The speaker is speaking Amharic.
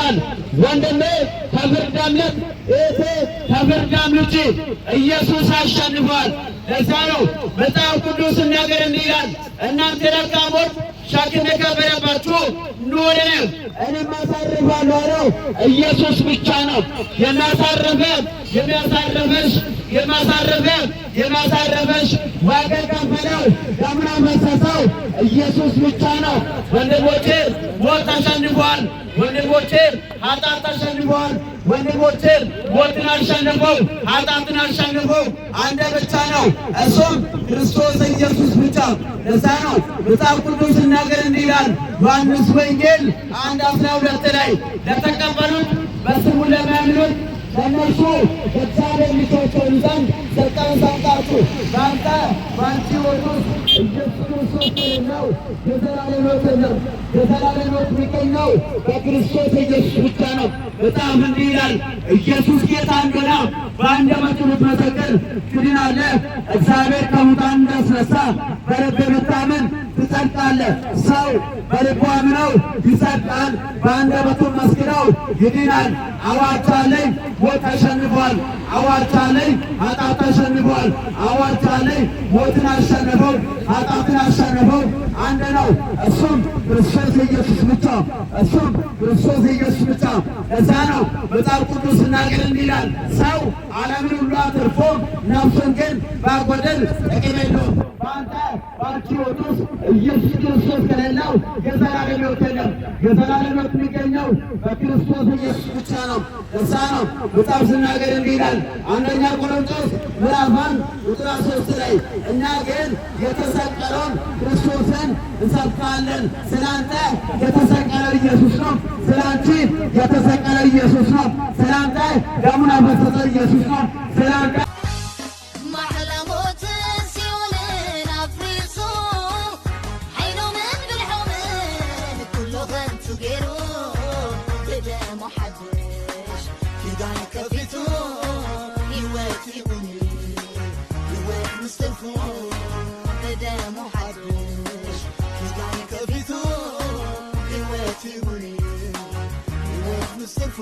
ይሞታል። ወንድሜ ከፍርድ አምልጥ፣ እህቴ ከፍርድ አምልጪ። ኢየሱስ አሸንፏል። ለዛ ነው መጽሐፍ ቅዱስ ሲናገር እንዲህ ይላል፣ እናንተ ደካሞች ሸክም የከበደባችሁ ኑ ወደ እኔ እኔም አሳርፋለሁ አለው። ኢየሱስ ብቻ ነው የሚያሳርፍ፣ የሚያሳርፍሽ፣ የሚያሳርፍ፣ የሚያሳርፍሽ። ዋጋ የከፈለው፣ ደሙን ያፈሰሰው ኢየሱስ ብቻ ነው። ወንድሞቼ፣ ሞት ተሸንፏል። ወንድሞቼ፣ ኃጢአት ተሸንፏል። ወንድሞቼ፣ ሞትን አሸንፈው፣ ኃጢአትን አሸንፈው አንድ ብቻ ነው፣ እሱም ክርስቶስ ኢየሱስ ብቻ። ለዛ ነው መጽሐፍ ቅዱስ ሲናገር እንዲህ ይላል፣ ዮሐንስ ወንጌል 1:12 ላይ፣ ለተቀበሉት፣ በስሙ ለሚያምኑት ለእነርሱ እግዚአብሔር ልጆች ይሆኑ ዘንድ ስልጣን ሰጣቸው። በአንተ በአንቺ ሕይወት ውስጥ ኢየሱስ ክርስቶስ የሌለው የዘላለም ሕይወት የለም። የዘላለም ሕይወት የሚገኘው በክርስቶስ ኢየሱስ ብቻ ነው። መጽሐፍ እንዲህ ይላል፣ ኢየሱስ ጌታ እንደሆነ በአንደበትህ ብትመሰክር ትድናለህ። እግዚአብሔር ከሙታን እንዳስነሳ በልብህ ብታምን ትጸድቃለህ። ሰው በልቡ አምነው ይጸድቃል፣ በአንደበቱም መስክረው ይድናል። አዋጅ አለኝ፣ ሞት ተሸንፏል። አዋጅ አለኝ፣ ኃጢአት ተሸንፏል። አዋጅ አለኝ፣ ሞትን አሸንፈው፣ ኃጢአትን አሸንፈው አንድ ነው። እሱም ክርስቶስ ኢየሱስ ብቻ። እሱም ክርስቶስ ኢየሱስ ብቻ። ለዛ ነው መጽሐፍ ቅዱስ ሲናገር እንዲህ ይላል፣ ሰው ዓለምን ሁሉ አትርፎ ነፍሱን ግን ባጎድል ጥቅም የለውም። በአንተ በአንቺ ሕይወት ውስጥ ኢየሱስ ክርስቶስ ከሌለው የዘላለም ሕይወት የለም። የዘላለም ሕይወት የሚገኘው በክርስቶስ ኢየሱስ ብቻ ነው። ለዛ ነው መጽሐፍ ሲናገር እንዲህ ይላል፣ አንደኛ ቆሮንቶስ ምዕራፍ 1 ቁጥር 3 ላይ፣ እኛ ግን የተሰቀለውን ክርስቶስን እንሰብካለን። ስላንተ የተሰቀለው ኢየሱስ ነው። ስላንቺ የተሰቀለው ኢየሱስ ነው። ስላንተ ደሙን ያፈሰሰው ኢየሱስ ነው። ስላንተ ማሕላ ሞትን ሲኦልን ኣፍሪሱ፣ ሓይሎምን ብልሖምን ኩሉ ኸንቱ ገይሩ፣ ብደሙ ሓድሽ ኪዳን ከፊቱ፣ ህይወት ይኹን ህይወት ምስ ትርፉ፣ ብደሙ ሓድሽ ኪዳን ከፊቱ፣ ህይወት ይኹን ህይወት ምስ ትርፉ።